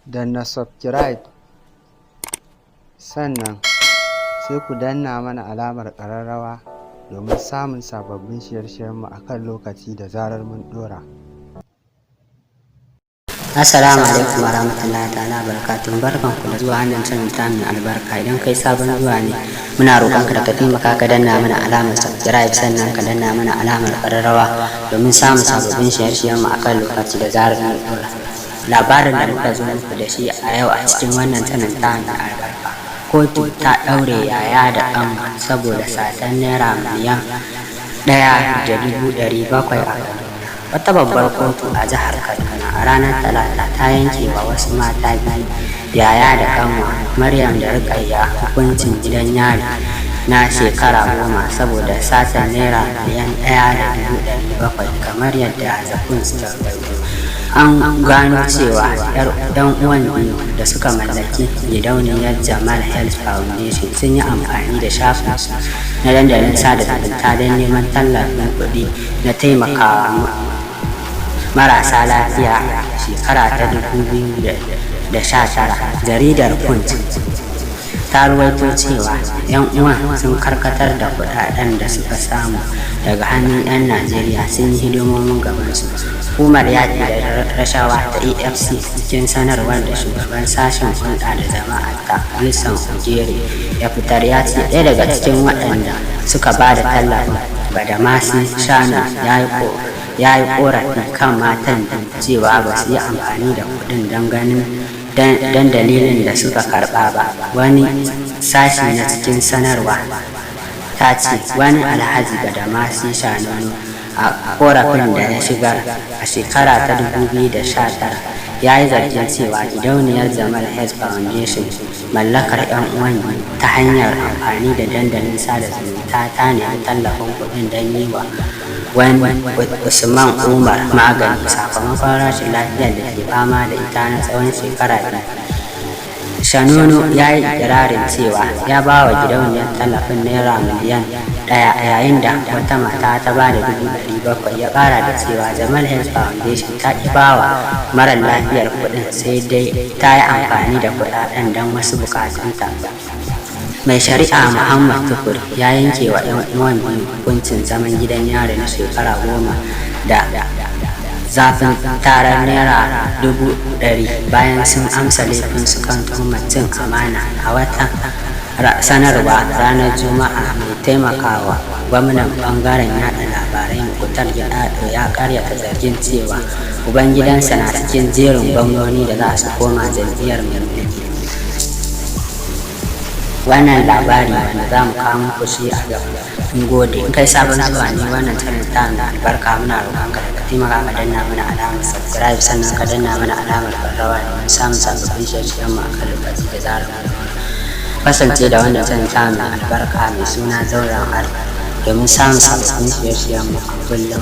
Danna subscribe, sannan sai ku danna mana alamar ƙararrawa domin samun sababbin shirye-shiryenmu a kan lokaci da zarar mun ɗora. Assalamu alaikum warahmatullahi ta'ala barakatuhu. Barkan ku da zuwa wannan channel ta mai albarka. Idan kai sabon zuwa ne, muna roƙon ka da ka taimaka ka danna mana alamar subscribe, sannan ka danna mana alamar ƙararrawa domin samun sababbin shirye-shiryen mu akan lokaci da zarar mun ɗora. Labarin da muka zo muku da shi a yau a cikin wannan channel ta mai albarka: kotu ta ɗaure yaya da ƙanwa saboda satan ₦1,700,000 a Kaduna. Wata babbar kotu a jihar Kaduna a ranar Talata ta yanke wa wasu mata biyu, yaya da kanwa, Maryam da Rukayya, hukuncin gidan yari na shekara 10 saboda satar ₦1,700,000, kamar yadda The Punch ta rawaito. An gano cewa 'yan uwan biyu da suka mallaki gidauniyar Jamal Health Foundation sun yi amfani da shafinsu na dandalin sada zumunta don neman tallafin kuɗi na taimakawa marasa lafiya shekara ta 2019. Jaridar Punch ta ruwaito cewa 'yan uwan sun karkatar da kudaden da suka samu daga hannun 'yan Najeriya sun yi hidimomin gabansu. Hukumar yaƙi da rashawa ta EFCC, cikin sanarwar da shugaban sashen hulɗa da jama'a ta, Wilson Ojere, ya fitar, ya ce ɗaya daga cikin waɗanda suka ba da tallafin, Badamasi Shanu, ya yi korafi kan matan cewa ba su yi amfani da kuɗin don ganin don dalilin da suka karba ba. Wani sashi na cikin sanarwa ta ce wani Alhaji Badamasi Shanono, a korafin da ya shigar a shekara ta 2019, ya yi zargin cewa gidauniyar Jamal Health Foundation mallakar 'yan uwan biyu, ta hanyar amfani da dandalin sada zumunta ta nemi tallafin kuɗin don yi wa wani Usman Umar magani sakamakon rashin lafiyar da ke fama da ita na tsawon shekara 2. Shanono ya yi ikirarin cewa ya ba wa gidauniyar tallafin ₦1 miliyan, yayin da wata mata ta ba da 700,000. Ya ƙara da cewa Jamal Health Foundation ta ƙi ba wa marar lafiyar kuɗin, sai dai ta yi amfani da kuɗaɗen don wasu buƙatunta. Mai shari'a Muhammad Tukur ya yanke wa 'yan uwan biyu hukuncin zaman gidan yari na shekara 10 da zafin tarar ₦100,000 bayan sun amsa laifinsu kan tuhumar cin amana. A wata sanarwa ranar Juma'a, mai taimakawa gwamnan bangaren yada labarai, Muktar Gidado, ya karyata zargin cewa ubangidansa na cikin jerin gwamnoni da za su koma jam'iyyar mai mulki. Wannan labari wanda za mu kawo muku shi a gaba. Mun gode. In kai sabon zuwa ne wannan channel ta mai albarka, muna roƙon ka da ka taimaka ka danna mana alamar subscribe, sannan ka danna mana alamar ƙararrawa domin samun sababbin shirye-shiryen mu a kan lokaci da zarar mun kasance da wannan channel ta mai albarka mai suna Zauren Arewa domin samun sababbin shirye-shiryen mu a kullum.